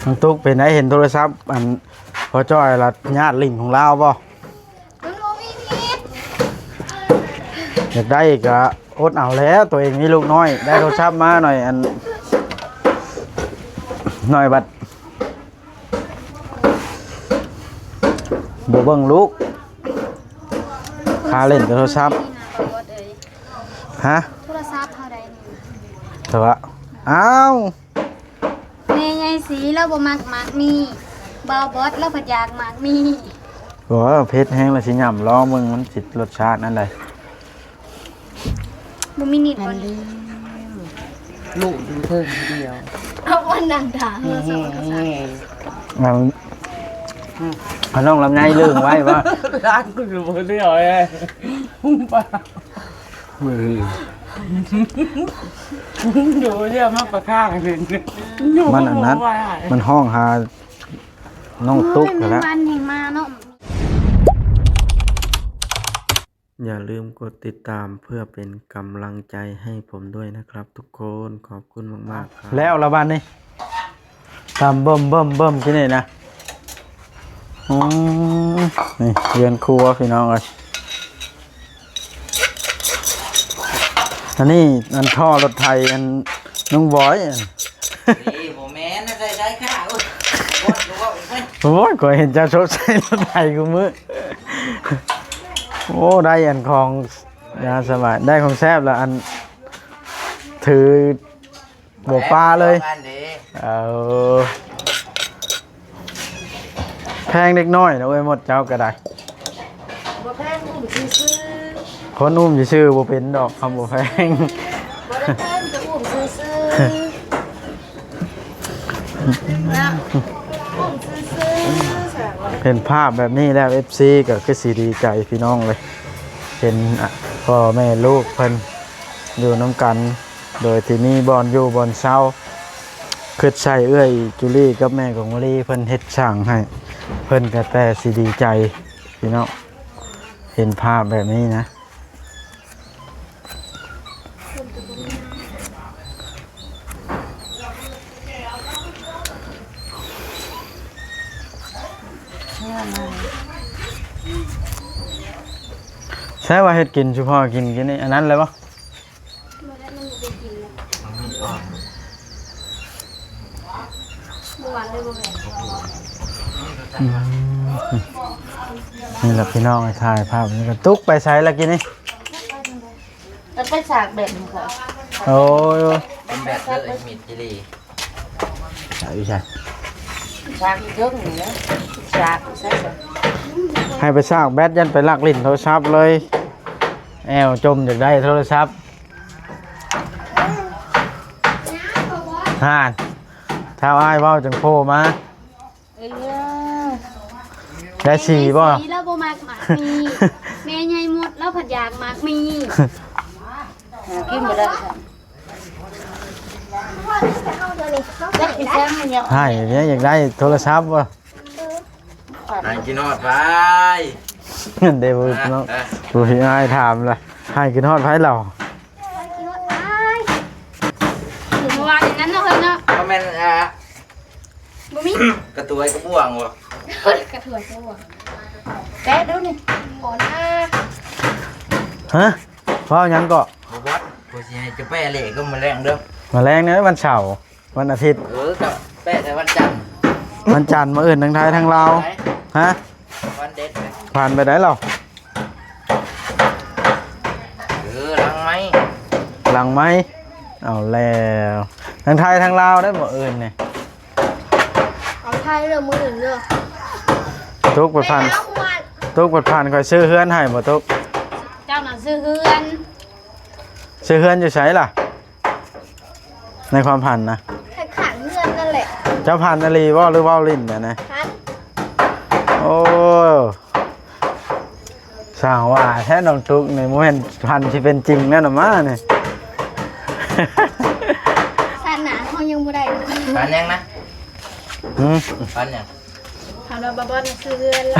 น้องตุ๊กเป็นได เห็นโทรศัพท์อันพ่อจ้อยละญาติหลิ้นของลาวบ่? มันบ่มีผิด อยากได้ก็อดเอาแล้ว ตัวเองมีลูกน้อย ได้โทรศัพท์มาหน่อย อัน หน่อยบัด บ่เบิ่งลูก คาเล่นกับโทรศัพท์ ฮะ โทรศัพท์เฮาได้นี่ แต่ว่า อ้าว แม่ใหญ่สีลาวบ่มักหมากมี้ บ่าวบอสลาวพัดอยากหมากมี้ บ่ เผ็ดแฮงแล้วสิย่ำลองเบิ่งมันสิรสชาติอันใด บ่มีนิดบ่ ลูกอยู่เทิงผู้เดียว เอาอันนั้นด่าเฮาสองภาษา เอา เอาน้องลำไยเรื่องไว้ว่า ร้านกูอยู่คนเดียวเอง มึงปะ เออ อยู่คนเดียวมาประคางเห็น มันอันนั้น มันฮ้องหาน้องตุ๊ก เฮ้ย แล้ว แมงวันแห่งมาเนาะ อย่าลืมกดติดตามเพื่อเป็นกำลังใจให้ผมด้วยนะครับทุกคน ขอบคุณมากๆครับ แล้วละบาดนี้ ตำเบิ่มๆๆ กินนี่นะ อืม นี่เฮือนครัวพี่น้องเอ้ย อันนี้อันท่อรถไถอันน้องบอย นี่บ่แม่นนะ ใส่ใส่ค่ะ โอ๊ย โอ๊ย โอ๊ย ข้อยเห็นเจ้าชดใช้รถไถกูมื้อ โอ้ ได้อันของยาสบาย ได้ของแซ่บแล้ว อันถือบ่ปาเลย เออ แพงเด็กน้อยนะเว้ย หมดเจ้าก็ได้ บ่แพง อุ้มซื่อๆ คนอุ้มซื่อๆ บ่เป็นดอก คำบ่แพง บ่ได้แพง แต่อุ้มซื่อๆ นะ อุ้มซื่อๆ เห็นภาพแบบนี้แล้ว เอฟซี ก็คือสิดีใจพี่น้องเลย เห็น อ่ะ พ่อแม่ลูกเพิ่นอยู่นำกัน โดยที่มีบ่อนอยู่บ่อนเซา คิดใส่เอื้อยจุลีกับแม่ของวลีเพิ่นเฮ็ดสร้างให้ เพิ่นก็แต่สิดีใจพี่น้อง เห็นภาพแบบนี้นะ ใช่ว่าเฮ็ดกิน เฉพาะกิน กินนี่ อันนั้นเลยบ่? บ่ได้ มันบ่เป็นกินเลย บ่หวานเลย บ่แม่น อืม นี่แหละพี่น้อง ถ่ายภาพนี่ก็ ตุ๊กไปไสละกินนี่ แล้วไปสากแบบนี้ก่อน โอ้ย เป็นแบบเด้อ มิดจิลี สากอยู่ไส สากอยู่เทิงนี่นะ สากอยู่ไส ให้ไปสากแบต ยันไปลักเล่นโทรศัพท์เลย แอวจมอยากได้โทรศัพท์ ห่าน ท้าวอ้ายเว้าจังโผล่มา เออ ได้สีบ่? แม่ใหญ่สีลาวบ่มักหมากมี้ แม่ใหญ่มดลาวพัดอยากหมากมี้ หากินบ่ได้ จักสิแซงมันยัง ให้เนี่ย อยากได้โทรศัพท์บ่? หากินฮอดไผ เด้อ เนาะ อ่ะ ผู้พี่อ้ายถามล่ะ ให้กินฮอดไผเหล่า เมื่อวานอย่างนั้นเนาะเฮ้ยเนาะ บ่แม่น อ่า บ่มี กระตวยกระบวงบ่ กระตวยกระบวง แกะดูนี่ โหนะ ฮะ เว้าหยังเกาะ บ่บอส กูสิให้เจ้าแปะเลขก็มาแลงเด้อ มาแลงเด้อ วันเสาร์ วันอาทิตย์ เออ ก็แปะแต่วันจันทร์ วันจันทร์ มื้ออื่นทั้งไทยทั้งลาว ไหน ฮะ วันเด็ดนะ ผ่านไปได้เหรอ เออ หลังไม้ หลังไม้ เอาแล้ว ทั้งไทยทั้งลาวได้มื้ออื่นนี่ เอาไทยเด้อ มื้ออื่นเด้อ ตุ๊กเปิดผ่าน ตุ๊กเปิดผ่าน ข้อยซื้อเฮือนให้บ่ตุ๊ก เจ้าน่ะซื้อเฮือน ซื้อเฮือนอยู่ไสล่ะ ในความฝันนะ ข้างๆเฮือนนั่นแหละ เจ้าฝันอีหลีบ่ หรือเว้าเล่นน่ะนะ ฝัน โอ้ สร้างว่าแท้น้องตุ๊กนี่ บ่แม่นฝันสิเป็นจริงแน่นอนมานี่ ชาติหน้าเฮายังบ่ได้ ฝันหยังนะ หือ ฝันหยัง ถามว่าบ่บอสซื้อเฮือนแล้ว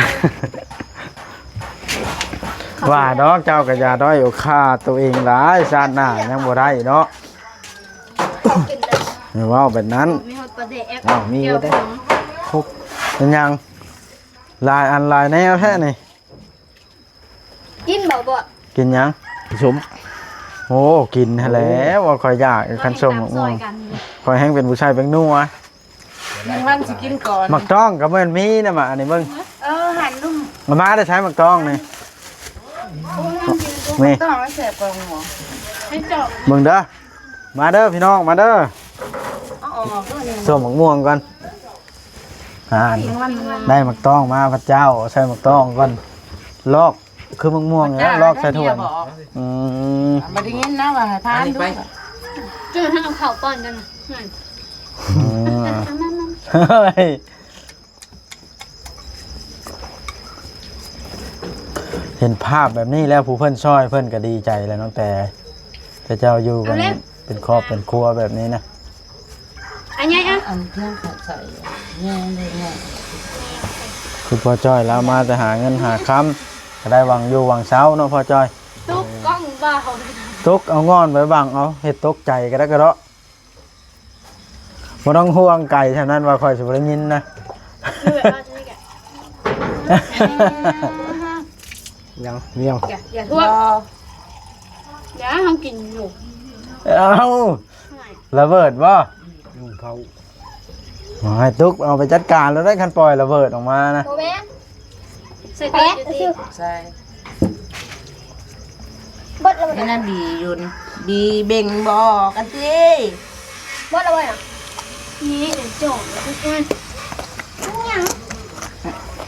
ว่าดอก เจ้าก็อย่าด้อยค่าตัวเองหลาย ชาติหน้ายังบ่ได้เนาะ กินเลย ເວົ້າແບບນັ້ນ ມີຮອດປາແດກ ອ້າວ ມີຢູ່ເດ້ ຄຸກ ເປັນຫຍັງ ຫຼາຍອັນຫຼາຍແນວແທ້ນີ້ ກິນບໍ່ ບໍ່ ກິນຫຍັງ ສົ້ມ ໂອ້ ກິນຫັ້ນແຫຼະ ໂອ້ ວ່າຂ້ອຍຢາກຄັນສົ້ມໝາກມ່ວງ ຂ້ອຍແຮ່ງເປັນຜູ້ຊາຍແປ້ງນົວ ແມງວັນຊິກິນກ່ອນ ໝາກຕ້ອງກໍແມ່ນມີນະ ມາອັນນີ້ເບິ່ງ ເອີ ຫັ້ນລຸງ ມາແຕ່ໃສໝາກຕ້ອງນີ້ ນີ້ ຕ້ອງແຊບກວ່າໝໍ ໃຫ້ເຈາະ ເບິ່ງເດີ ມາເດີພີ່ນ້ອງ ມາເດີ ເອົາອອກເດີນີ້ ສົ້ມໝາກມ່ວງກ່ອນ ອ່າ ໄດ້ໝາກຕ້ອງມາ ພະເຈົ້າ ໃສ່ໝາກຕ້ອງກ່ອນ ລອກ ຄືໝາກມ່ວງນີ້ລອກໃສ່ຖ້ວຍ ອືມ ບໍ່ໄດ້ຍິນນະວ່າໃຫ້ພານດູ ເຈົ້າທັງເອົາເຂົ້າປ້ອນກັນນະ ອືມ ເອີ ມາໆ ເຮີ້ຍ ເຫັນພາບແບບນີ້ແລ້ວ ຜູ້ເພິ່ນຊ່ອຍເພິ່ນກໍດີໃຈແລ້ວ ນ້ອງແຕ ແຕ່ເຈົ້າຢູ່ກັນເປັນຄອບເປັນຄົວແບບນີ້ນະ ອັນໃຫຍ່ອະ ອັນທີ່ເຂົາໃສ່ແຍງໄດ້ງ່າຍ ຄືພໍ່ຈ້ອຍລາວມາແຕ່ຫາເງິນຫາຄຳ ກໍໄດ້ຫວັງຢູ່ຫວັງເຊົາເນາະພໍ່ຈ້ອຍ ຕົກກ້ອງບໍ່ ຕົກເອົາງ່ອນໄປບັງເອົາ ເຮັດຕົກໃຈກໍໄດ້ກະເດາະ ບໍ່ຕ້ອງຫ່ວງໄກສ່ຳນັ້ນວ່າຂ້ອຍຊິບໍ່ໄດ້ຍິນນະ ຍັງ ຍັງ ຢ່າ ຢ່າທວງ ບໍ່ ຢ່າ ເຮົາກິນຢູ່ ເອົ້າ ລະເບີດບໍ່? ຍຸງເຂົາ ໃຫ້ຕຸກເອົາໄປຈັດການແລ້ວໄດ໋ ຄັນປ່ອຍລະເບີດອອກມານະ ບໍ່ແມ່ນ ໃສ່ແປະຊື່ໆ ໃສ່ ເບິດແລ້ວບໍ່? ນີ້ນະ ບີຢູ່ນີ້ ບີເບັ່ງບໍ່ກັນຕິ ເບິດແລ້ວບໍ່? ນີ້ເຈົ້າ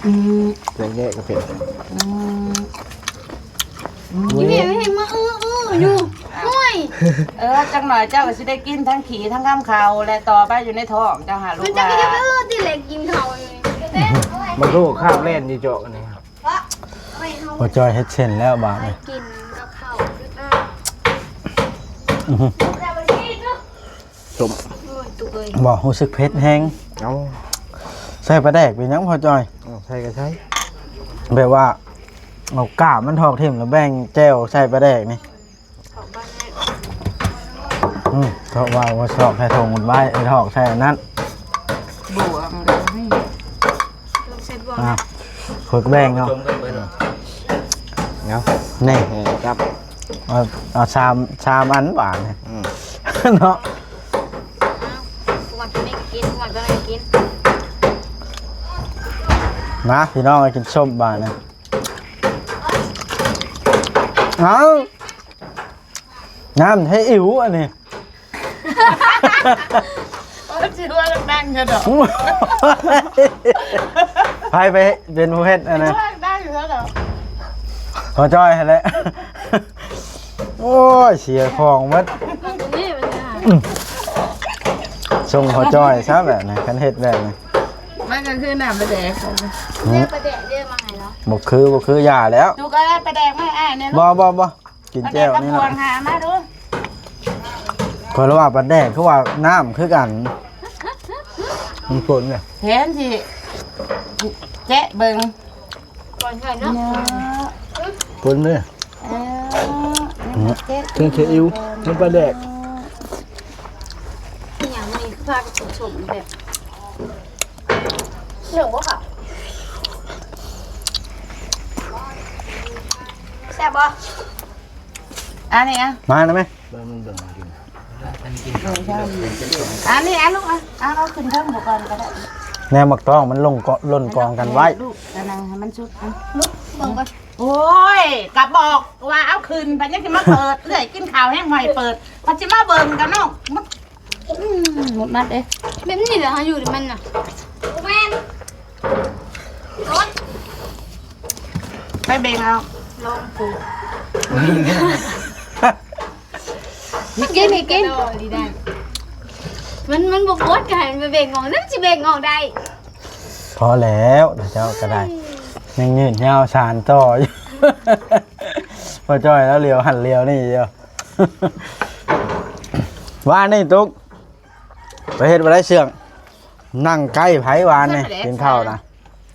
ອືມ ເປັນແຍກກໍເປັນ ອືມ ນີ້ແມ່ງມາອື້ອໆຢູ່ ໂອ້ຍ ເອີ ຈັກໜ່ອຍເຈົ້າກໍຊິໄດ້ກິນທັງຂີ້ທັງຄຳເຂົ້າ ແລະ ຕໍ່ໄປຢູ່ໃນທ້ອງເຈົ້າຫາລູກຫຼານ ມັນຈັກກໍຍັງເອີຕິແຫຼະກິນເຂົ້າ ມັນຄືຄາບແລ່ນຢູ່ເຈາະນີ້ ພໍ່ຈ້ອຍເຮັດເສັ້ນແລ້ວບາດນີ້ ກິນກັບເຂົ້າຄືເກົ່າ ອື້ຫື ສົ້ມ ໂອ້ຍ ຕຸກເອີຍ ບໍ່ ຮູ້ສຶກເຜັດແຮງ ເອົາ ໃສ່ປາແດກເປັນຫຍັງພໍ່ຈ້ອຍ? ເອົາ ໃສ່ກໍໃສ່ ແບບວ່າ ເອົາກ້າມມັນຖອກຖິ້ມ ແລ້ວແບ່ງແຈ່ວໃສ່ປາແດກນີ້ ອືມ ເພາະວ່າບໍ່ຊອກໃສ່ຖົງມັນໄວ້ ເອີ ຖອກໃສ່ອັນນັ້ນ ບວງເລີຍ ອ່າ ເພິກແບ່ງເນາະ ຈົມກັນເບິດເນາະ ເອົາ ນີ້ ເອີ ຄັບ ເອົາ ເອົາສາມ ສາມອັນບາດນີ້ ອືມ ເນາະ ເອົາ ກວນຕົວນີ້ກໍກິນ ກວນຕົວນັ້ນກໍກິນ ມາ ພີ່ນ້ອງ ກິນສົ້ມບາດນີ້ ເອົາ ນ້ຳໃຫ້ອິ້ວອັນນີ້ ໂອ້ຍ ຊິຫົວແດງເດີດອກ ໃຜໄປເປັນຜູ້ເຮັດອັນນັ້ນ ຫົວແດງຢູ່ເດີດອກ ພໍ່ຈ້ອຍຫັ້ນແຫຼະ ໂອ້ຍ ເສຍຂອງໝົດ ນີ້ມັນຫາ ສົ່ງພໍ່ຈ້ອຍຊະແບບນີ້ ຄັນເຮັດແບບນີ້ ມັນກໍຄືນ້ຳປາແດກ ເອົາປາແດກເດີມາໃຫ້ລາວ ບໍ່ຄື ບໍ່ຄື ຢ່າແລ້ວ ຕູກເອົາປາແດກມາໃຫ້ອ້າຍແດ່ ບໍ່ ບໍ່ ບໍ່ ກິນແຈ່ວນີ້ລະ ປາແດກກັບບວງຫາມາດູ ຂ້ອຍລະວ່າປາແດກຄືວ່ານ້ຳຄືກັນ ມັນປົນເດ້ ແທນທີ່ແຈະເບິ່ງ ກ່ອນໃຫຍ່ເນາະ ເນາະ ປົນເດ້ ເອີ ເທິງຊີອິ້ວ ເທິງປາແດກ ອີຫຍັງນີ້ຄືພາກັນສົມໆແບບ ເຫຼືອບໍ່ຂາວ ແຊບບໍ່? ອັນນີ້ອະ ມານະແມ່ ເບິ່ງ ເບິ່ງ ອັນນີ້ອະລູກອະ ເອົາ ເອົາຂຶ້ນເທິງບໍ່ກ່ອນກໍໄດ້ ແນວໝາກຕ້ອງມັນລົງກໍ ຫຼົ່ນກອງກັນໄວ້ ລູກ ອັນນັ້ນໃຫ້ມັນສຸກ ອະ ເບິ່ງກ່ອນ ໂອ້ຍ ກໍບອກວ່າເອົາຂຶ້ນ ບັດຍັງຊິມາເປີດ ເອື້ອຍກິນເຂົ້າແຮງບໍ່ໃຫ້ເປີດ ບັດຊິມາເບິ່ງກັນເນາະ ອືມ ໝົດມັດເດ້ ແບບນີ້ແຫຼະ ເຮົາຢູ່ນຳມັນນະ ບໍ່ແມ່ນ ໄປເບັ່ງເອົາ ລອງປູ ໃຫ້ກິນ ໃຫ້ກິນ ມັນ ມັນບໍ່ໝົດ ກໍໃຫ້ມັນໄປເບັ່ງອອກ ນັ້ນຊິເບັ່ງອອກໄດ້ ພໍແລ້ວ ເຈົ້າກໍໄດ້ ອືມ ຍັງຍືດຍາວສານຕໍ່ຢູ່ ພໍ່ຈ້ອຍແລ້ວຫຼຽວຫັ້ນຫຼຽວນີ້ຢູ່ ວ່ານີ້ຕຸກ ໄປເຮັດບໍ່ໄດ້ເຊື່ອງ ນັ່ງໃກ້ໃຜວານນີ້ ກິນເຂົ້ານະ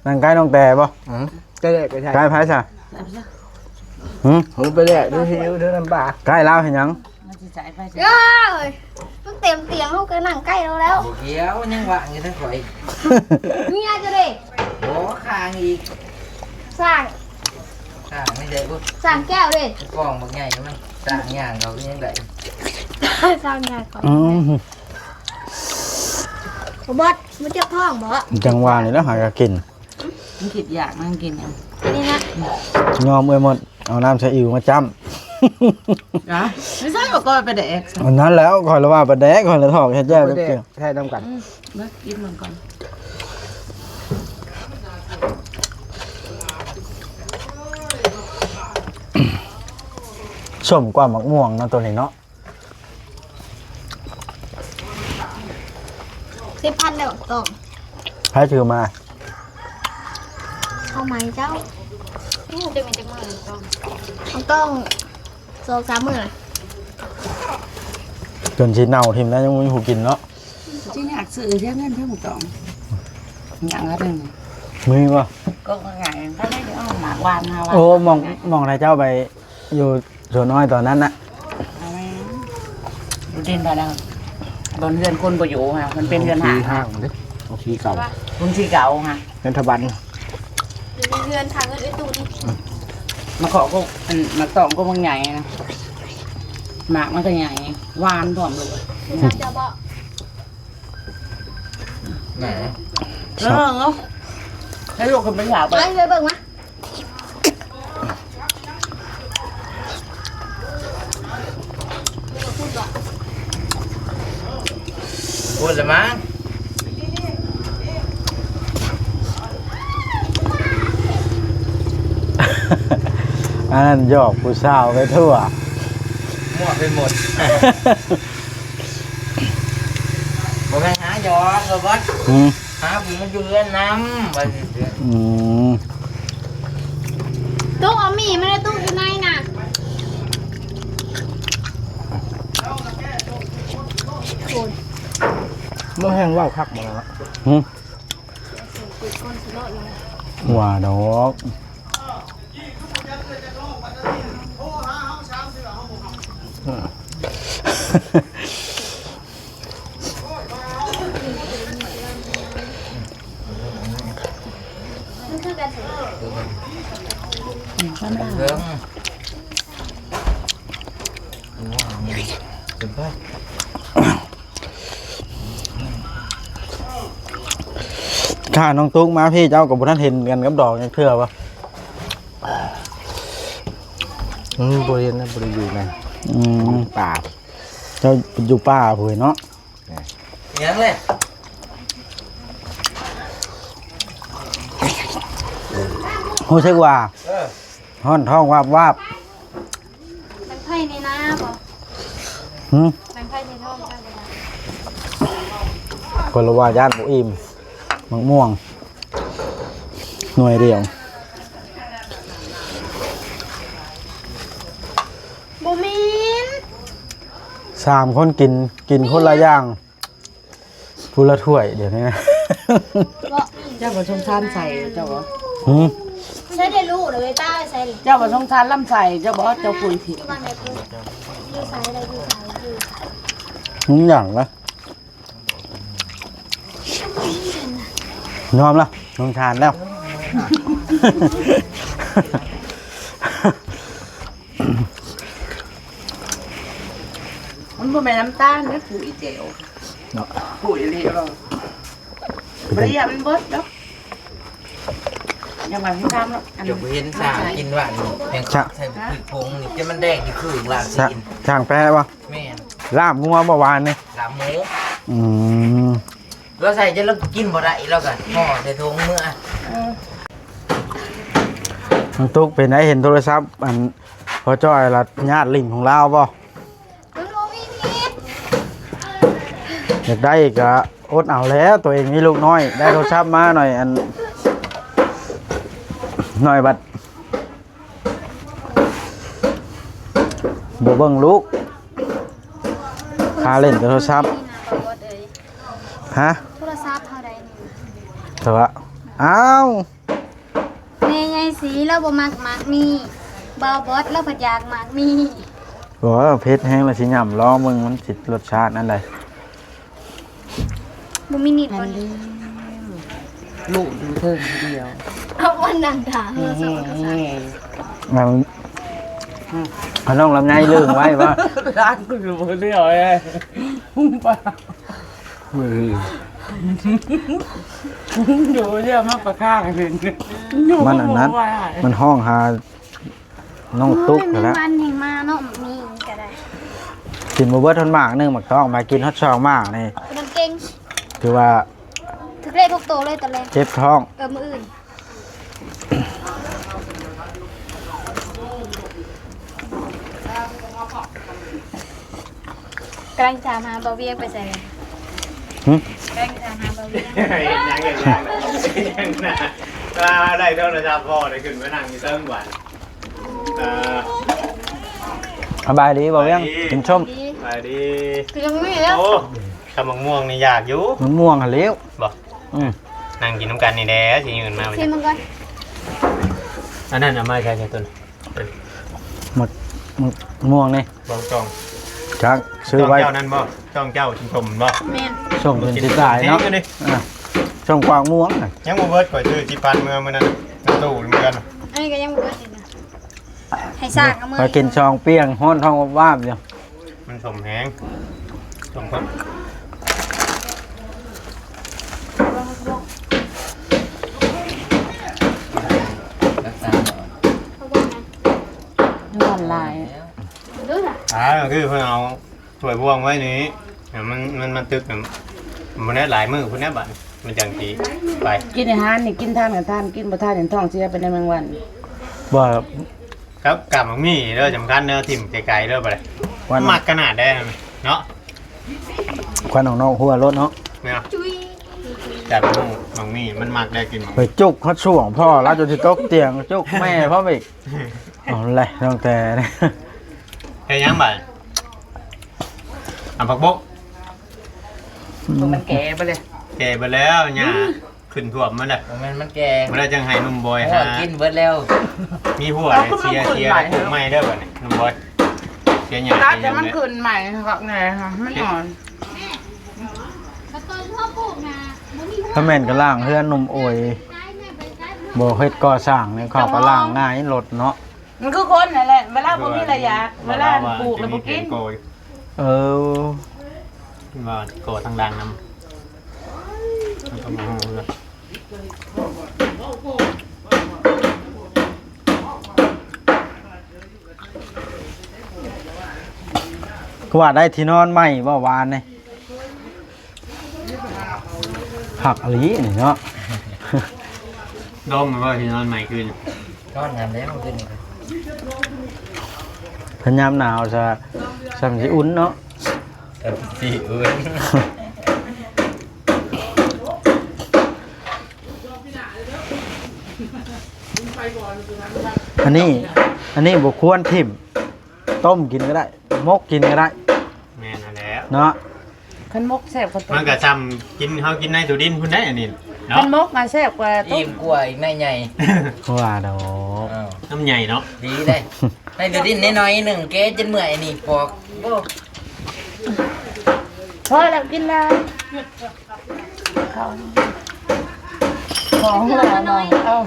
ນັ່ງໃກ້ນ້ອງແຕບໍ່? ອື ໃກ້ແດກ ໃກ້ໃຜຊະ? ຫື ໄປແດກ ເດີ ເດີ ນ້ຳປາ ໃກ້ລາວເຮັດຫຍັງ? ມັນຊິໃສ່ໄປ ເອີຍ ມັນ ເຕັມຕຽງ ເຮົາກໍນັ່ງໃກ້ລາວແລ້ວ. ບໍ່ກ່ຽວ ຍັງວ່າງຢູ່ທາງຂ້ອຍ. ເມຍເຈົ້າເດ້? ບໍ່ ຂ້າງອີກ. ສ້າງ ຂ້າງນີ້ເດ້. ສ້າງແກ້ວເດ້. ກ້ອງບັກໃຫຍ່ມັນສ້າງຍ່າງເຂົາຍັງໄດ້. ສ້າງຍ່າງເຂົາ. ອືມ ບໍ່ບອດ ມັນເຈັບທ້ອງບໍ່? ຈັ່ງວ່ານີ້ແຫຼະ ຫາກໍກິນ. ມັນຄິດຢາກ ມັນກິນເອົາ. ອັນນີ້ນະ ຍອມເອື້ອຍໝົດ ເອົານ້ຳຊາອິວມາຈ້ຳ. ນະ ໄມ່ໃຊ່ວ່າກ້ອຍປາແດກ. ອັນນັ້ນແຫຼະ ຂ້ອຍລະວ່າປາແດກ ຂ້ອຍລະຖອກເຮັດແຈ່ວ ປາແດກແທ້ນຳກັນ. ອືມ ມາກິນມັນກ່ອນ. ສົ້ມກວ່າໝາກມ່ວງເນາະ ໂຕນີ້ເນາະ. ສິບພັນແລ້ວ ຕ້ອງ. ໃຜຖືມາ? ເອົາໃໝ່ເຈົ້າ. ອືມ ຈະມີຈັກມື້ຕ້ອງ? ຕ້ອງສອງສາມມື້ລະ ຈົນຊິເນົ່າຖິ້ມແລ້ວ ຍັງບໍ່ມີຜູ້ກິນເນາະ. ຊິຍາກຊື້ເສຍເງິນເທື່ອໝາກຕ້ອງ. ຍາກລະເດີ. ມີບໍ່? ກໍງ່າຍ ກໍໄດ້ເອົາໝາກຫວານມາຫວານ. ໂອ້ ໝ່ອງ ໝ່ອງໃດເຈົ້າໄປ ຢູ່ສວນອ້ອຍຕອນນັ້ນນະ. ເອົາແມ່ນ ຢູ່ດິນພາລາ ບ່ອນເຮືອນຄົນບໍ່ຢູ່ຫັ້ນ ມັນເປັນເຮືອນຮ້າງ ເຮືອນຮ້າງເດ້ ເຮືອນທີ່ເກົ່າ ເຮືອນທີ່ເກົ່າຫັ້ນ ເຮືອນຖະບັນ ຢູ່ໃນເຮືອນທາງເຮືອນເອື້ອຍຕູນ. ມາເຄາະກໍ ອັນ ໝາກຕ້ອງກໍບັກໃຫຍ່ນະ ໝາກມັນກໍໃຫຍ່ ຫວານພ້ອມລູກ. ເຈົ້າບໍ່ ໄດ້ ເອີ ເອົາໃຫ້ລູກຂຶ້ນໄປຖາມ ໄປເບິ່ງມາ. ພຸ້ນລະມັ້ງ ອັນນັ້ນຫຍອກຜູ້ສາວໄປທົ່ວ ໝວກໄປໝົດ. ບໍ່ແມ່ນຫາຫຍອກ ບໍ່ບອດ. ຫືມ ຫາຜູ້ມາຢູ່ເຮືອນນຳ ວ່າຊິເທື່ອ. ອືມ ຕູ້ເອົາໝີ່ມາແດ່ ຕູ້ຢູ່ໃນນະ. ໂອ້ຍ ບໍ່ແຮງເວົ້າຄັກບໍ່ລະ. ຫືມ ວ່າດອກ. ຖ້ານ້ອງຕຸກມາພີ້ ເຈົ້າກໍບໍ່ທັນເຫັນກັນກັບດອກຈັກເທື່ອບໍ່? ອືມ ບໍ່ເຫັນນະ ບໍ່ໄດ້ຢູ່ນະ. ອືມ ປ່າ ເຈົ້າຢູ່ປ່າພຸ້ນເນາະ. ຫຍັງເລີຍ? ຮູ້ສຶກວ່າ ເອີ ຮ້ອນທ້ອງວາບໆ. ແປງໄຟໃນໜ້າບໍ່? ຫືມ? ແປງໄຟໃນທ້ອງເຈົ້າບໍ່ໄດ້? ເພິ່ນລະວ່າຢ້ານບໍ່ອີ່ມ ໝາກມ່ວງໜ່ວຍດຽວ. ບໍ່ແມ່ນ ສາມຄົນກິນ ກິນຄົນລະຢ່າງ. ຜູ້ລະຖ້ວຍດຽວນີ້ນະ. ເຈົ້າບໍ່ສົງສານໄສ້ເຈົ້າບໍ່? ຫືມ? ໃສ່ໄດ້ລູກເດ້ ໄວ້ຕາໄວ້ໃສ່. ເຈົ້າບໍ່ສົງສານລຳໄສ້ເຈົ້າບໍ່? ເຈົ້າປຸຍຜິດ. ຢູ່ໃສລະ ຢູ່ໃສ ຢູ່ໃສ? ຫຍັງນະ? ຍອມລະ ສົງສານແລ້ວ. ມັນບໍ່ແມ່ນນ້ຳຕານເດ້ ຜູ້ອີແຈວ. ເນາະ ຜູ້ອີຫຼີເນາະ. ບໍ່ໄດ້ຢາກມັນເບິດດອກ. ຍັງວ່າຊິຖາມເນາະ ອັນ ເຈົ້າບໍ່ເຫັນຊ່າງກິນຫວານແມ່ງ ຊ່າງ ໃສ່ບັກຜຶກຜົງນີ້ ຈະມັນແດງຢູ່ຄືນລາບຊີ້ນ. ຊ່າງແປະບໍ່? ແມ່ນ ລາບງົວບໍ່ຫວານນີ້? ລາບໝູ. ອືມ ລາວໃສ່ຈົນລາວກິນບໍ່ໄດ້ ລາວກໍຫໍ່ໃສ່ຖົງເມືອ. ເອີ ນ້ອງຕຸກເປັນໄດ ເຫັນໂທລະສັບ ອັນ ພໍ່ຈ້ອຍລະຍາດຫຼິ້ນຂອງລາວບໍ່? ມັນບໍ່ມີພິດ. ຢາກໄດ້ກໍອົດເອົາແຫຼະ ຕົວເອງມີລູກນ້ອຍ ໄດ້ໂທລະສັບມາໜ້ອຍ ອັນ ໜ້ອຍບັດບໍ່ເບິ່ງລູກ ຄາເລ່ນແຕ່ໂທລະສັບ. ຮະ? ໂທລະສັບເຮົາໄດ້ນີ້ ແຕ່ວ່າ ອ້າວ ແມ່ໃຫຍ່ສີລາວບໍ່ມັກໝາກມີ້ ບ່າວບອດລາວພັດຢາກໝາກມີ້. ໂອ້ ເຜັດແຮງລະຊິຫຍ້ຳລອງເບິ່ງ ມັນຊິລົດຊາດອັນໃດ. ບໍ່ມີນິດບໍ່ນີ້ ລູກຢູ່ເທິງຜູ້ດຽວ ເອົາອັນນັ້ນຖ້າເຮົາສອງ ເອີ ເອົາ ເອົານ້ອງລຳໄຍເລີ້ງໄວ້ວ່າ ລ້າງຄືບໍ່ເຫຼືອເອີຍ ເອີ ຢູ່ເລື່ອມາປະຄາກັນເປັນ ມັນອັນນັ້ນ ມັນຮ້ອງຫາ ນ້ອງຕຸກ ໂອ້ຍ ຫັ້ນແຫຼະ ແມງວັນແຮງມາເນາະ ໝາກມີກໍໄດ້ ກິນບໍ່ເບິດຮອດໝາກໜຶ່ງ ໝາກທອງ ມາກິນຮອດສອງໝາກນີ້ ມັນເກັ່ງ ຖືວ່າ ຖືກເລກທຸກໂຕເລີຍຕອນແລງ ເຈັບທ້ອງ ເອີ ມື້ອື່ນ ກຳລັງຖາມຫາບ່າວວຽງໄປໃສ ຫຶ ກຳລັງຖາມຫາບ່າວວຽງ ເຮັດຫຍັງ ເຮັດຫຍັງ ເຮັດຫຍັງນະ ວ່າໄດ້ໂທລະສັບພໍ່ ໄດ້ຂຶ້ນມານັ່ງຢູ່ເທິງບາດ ອ່າ ສະບາຍດີບ່າວວຽງ ສະບາຍດີ ກິນສົ້ມ ສະບາຍດີ ຄືຍັງມີເດ້ ໂອ້ ຕຳບັກມ່ວງນີ້ຢາກຢູ່ ໝາກມ່ວງຫັ້ນແຫຼ້ວ ບໍ່ ອືມ ນັ່ງກິນນຳກັນນີ້ແຫຼະ ຊິຍື່ນມາ ຊິມັນກ່ອນ ອັນນັ້ນເອົາມາໃສ່ໃສ່ຕົ້ນ ໝາກ ໝາກມ່ວງນີ້ ບ່າວຈອງ ຈັກ ຊື້ໄວ້ ຈອງເຈົ້ານັ້ນບໍ່ ຈອງເຈົ້າສົ້ມໆບໍ່ ແມ່ນ ສົ້ມເປັນຊິຕາຍເນາະ ອ່າ ສົ້ມກວາງມ່ວງນະ ຍັງບໍ່ເບິດ ຂ້ອຍຊື້ຊິບພັນເມືອມື້ນັ້ນ ໃນຕູ້ເມືອ ອັນນີ້ກໍຍັງບໍ່ເບິດອີກນະ ໃຫ້ສ້າງເອົາເມືອ ຂ້ອຍກິນສອງປ່ຽງ ຮ້ອນທ້ອງວາບໆຢູ່ ມັນສົ້ມແຮງ ສົ້ມເພິ່ນ ມັນຫຼາຍ ອ່າ ຄືເພິ່ນເອົາຖ້ວຍບ່ວງໄວ້ນີ້ ມັນ ມັນ ມັນຕຶກ ມັນບໍ່ໄດ້ຫຼາຍມື້ພຸ້ນນະ ບາດມັນຈັ່ງຊິໄປ ກິນອາຫານນີ້ ກິນທານກໍທານ ກິນບໍ່ທານນີ້ ທ້ອງເສຍ ເປັນແມງວັນ ບໍ່ ກັບ ກັບໝາກມີ້ເດີ ສຳຄັນເດີ ຖິ້ມໄກໆເດີ ບໍ່ໄດ້ ຄວັນ ມັກຂະໜາດໃດເນາະ ຄວັນອອກນອກຫົວໂລດເນາະ ແມ່ນ ຈັບໝາກມີ້ ມັນມັກໄດ້ກິນ ໄປຈຸກຮອດຊ່ວງພໍ່ລາວຈົນຊິຕົກຕຽງ ຈຸກແມ່ພ້ອມອີກ ເອົາແຫຼະ ຕັ້ງແຕ່ ເຮັດຫຍັງບາດ ອຳຜັກບົກ ອືມ ມັນແກ່ເບິດເລີຍ ແກ່ເບິດແລ້ວ ຫຍ້າ ຂຶ້ນຖ້ວມໝົດແລ້ວ ບໍ່ແມ່ນມັນແກ່ ບໍ່ໄດ້ຈັ່ງໃຫ້ໜຸ່ມບອຍ ໂອ້ ຫາ ກິນເບິດແລ້ວ ມີຫົວເສຍ ເສຍແລ້ວປູກໃໝ່ເດີບາດນີ້ ໜຸ່ມບອຍ ເສຍຫຍ້າ ຕັດໃຫ້ມັນຂຶ້ນໃໝ່ຄັກແນ່ ມັນອ່ອນ ຖ້າແມ່ນກໍລ້າງເຮືອນໜຸ່ມໂອຍ ບໍ່ເຮັດກໍ່ສ້າງນີ້ ເຂົາກໍລ້າງງ່າຍລົດເນາະ ມັນຄືຄົນນັ້ນແຫຼະ ເວລາບໍ່ມີລະຢາກ ເວລາປູກແລ້ວບໍ່ກິນ ເອີ ວ່າກໍ່ທາງລ່າງນຳ ມັນກໍບໍ່ຮູ້ເລື່ອງ ຄືວ່າໄດ້ທີ່ນອນໃໝ່ບໍ່ວານນີ້? ຄັກອີ່ຫຼີນີ້ເນາະ ດົມວ່າຊິນອນໃໝ່ຄືນ ນອນງາມແລ້ວຄືນນີ້ ຄັນຍາມໜາວຊະ ຊ່ຳຊິອຸ່ນເນາະ ຊ່ຳຊິອຸ່ນ ອັນນີ້ ອັນນີ້ບໍ່ຄວນຖິ້ມ ຕົ້ມກິນກໍໄດ້ ໝົກກິນກໍໄດ້ ແມ່ນຫັ້ນແຫຼະເນາະ ຄັນໝົກແຊບກວ່າຕົ້ມ ມັນກໍຊ່ຳກິນ ເຮົາກິນໃນຕູ້ດິນພຸ້ນໄດ໋ ອັນນີ້ເນາະ ຄັນໝົກນະແຊບກວ່າຕົ້ມ ອີ່ມກວ່າອີກ ໃນໃຫຍ່ ວ່າດອກ ອ້າວ ນ້ຳໃຫຍ່ເນາະ ດີເດ້ ໃນຕູ້ດິນນ້ອຍໆໜຶ່ງ ແກະຈົນເມື່ອຍ ອັນນີ້ປອກ ໂອ້ ພໍແລ້ວ ກິນແລ້ວ ເຂົ້າ ຂອງແລ້ວເນາະ ເອົາ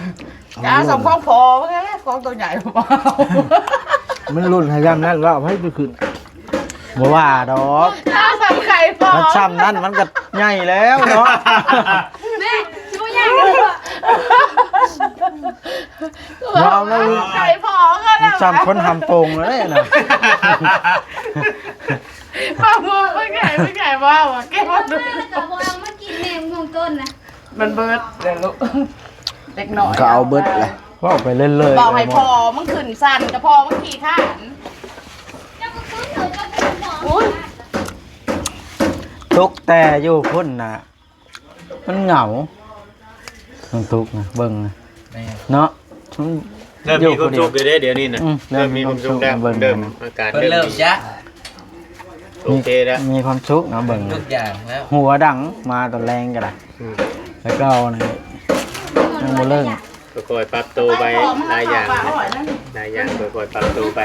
ກະເອົາສ່ຳຂອງພໍ່ເບິ່ງແຫຼະ ຂອງໂຕໃຫຍ່ບໍ່ເອົາ ມັນລຸ້ນໃຫ້ຊ່ຳນັ້ນແລ້ວໃຜຊິຂຶ້ນ ບໍ່ວ່າດອກ ເອົາສ່ຳໄຂ່ພໍ່ ມັນຊ່ຳນັ້ນມັນກໍໃຫຍ່ແລ້ວເນາະ ແມ່ ບໍ່ໃຫຍ່ ຍອມແລ້ວ ໄຂ່ພໍ່ກໍແລ້ວ ມັນຊ່ຳຄົນຫຳໂປ່ງແລ້ວເດ້ນະ ພໍ່ເບິ່ງໃຫຍ່ ເບິ່ງໃຫຍ່ບໍ່ເອົາ ແກະບໍ່ດູ ແລ້ວກໍບໍ່ເອົາມາກິນແນ່ ໝູ່ຕົ້ນນະ ມັນເບິດແລ້ວລູກ ເດັກນ້ອຍກໍເອົາເບິດແຫຼະ ເວົ້າໄປເລື້ອຍໆ ບອກໃຫ້ພໍ່ມຶງຂຶ້ນຊັ້ນ ກໍພໍ່ມຶງຂີ້ຄ້ານ ອຸ້ຍ ຕົກແຕ່ຢູ່ພຸ້ນນະ ມັນເຫງົາ ມັນທຸກນະ ເບິ່ງນະ ແມ່ນ ເນາະ ເລີ່ມມີຄວາມສຸກຢູ່ເດ້ ດຽວນີ້ນະ ອືມ ເລີ່ມມີຄວາມສຸກແລ້ວ ເລີ່ມມີຄວາມສຸກ ເລີ່ມອາກາດເລີ່ມ ເລີ່ມຈະ ໂອເຄແລ້ວ ມີຄວາມສຸກນະ ເບິ່ງ ທຸກຢ່າງແລ້ວ ຫົວດັງມາຕອນແລງກໍໄດ້ ອືມ ແລ້ວກໍນີ້ຍັງບໍ່ເລີກ ຄ່ອຍໆປັບໂຕໄປ ຫຼາຍຢ່າງ ຫຼາຍຢ່າງ ຄ່ອຍໆປັບໂຕໄປ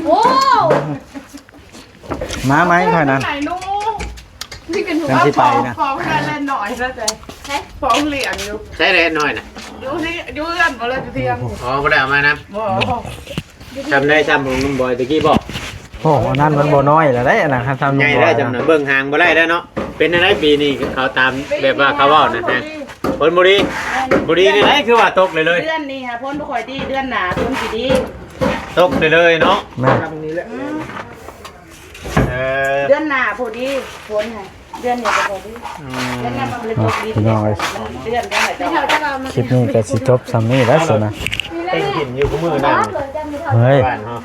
ໂອ້ ມາໄໝຂ້ອຍນັ້ນ ໄປລູກ ນີ້ເປັນຜູ້ ຍັງຊິໄປນະ ຟ້ອງແລ່ນໜ້ອຍຊະແຕ່ ໃສ ຟ້ອງລ້ຽງຢູ່ ໃສແລ່ນໜ້ອຍນະ ຢູ່ທີ່ ຢູ່ເຮືອນບໍ່ເລີຍຢູ່ທຽງ ອໍ ບໍ່ໄດ້ເອົາມານຳ ບໍ່ ຊ່ຳໃດຊ່ຳຂອງລຸງບອຍຕະກີ້ບໍ? ໂອ້ ອັນນັ້ນມັນບໍ່ນ້ອຍແລ້ວເດ້ ອັນນັ້ນຄັນຊ່ຳລຸງບອຍ ໃຫຍ່ແລ້ວຊ່ຳນະ ເບິ່ງຫາງບໍ່ໄດ້ແລ້ວເນາະ. ເປັນແນວໃດປີນີ້ ເຂົາຕາມແບບວ່າເຂົາເວົ້ານະ ແມ່ນ ຮະ ຜົນບໍ່ດີ ບໍ່ດີແນວໃດ ຄືວ່າຕົກເລີຍ ເດືອນນີ້ຫາຝົນບໍ່ຄ່ອຍດີ ເດືອນໜ້າຝົນຊິດີ ຕົກເລີຍເນາະ ແມ່ນ ຊ່ຳນີ້ແຫຼະ ເອີ ເດືອນໜ້າພໍດີ ຝົນຫັ້ນ ເດືອນນີ້ກໍພໍດີ ອືມ ເດືອນນັ້ນມັນບໍ່ໄດ້ຕົກດີ ພີ່ນ້ອງເອີຍ ມັນເດືອນຈັ່ງໃດ ຄລິບນີ້ກໍຊິຈົບຊ່ຳນີ້ແຫຼະຊັ້ນນະ ເຕັມກິນຢູ່ຄູ່ມື້ນັ້ນ ເຮີ້ຍ ບ້ານເຮົາ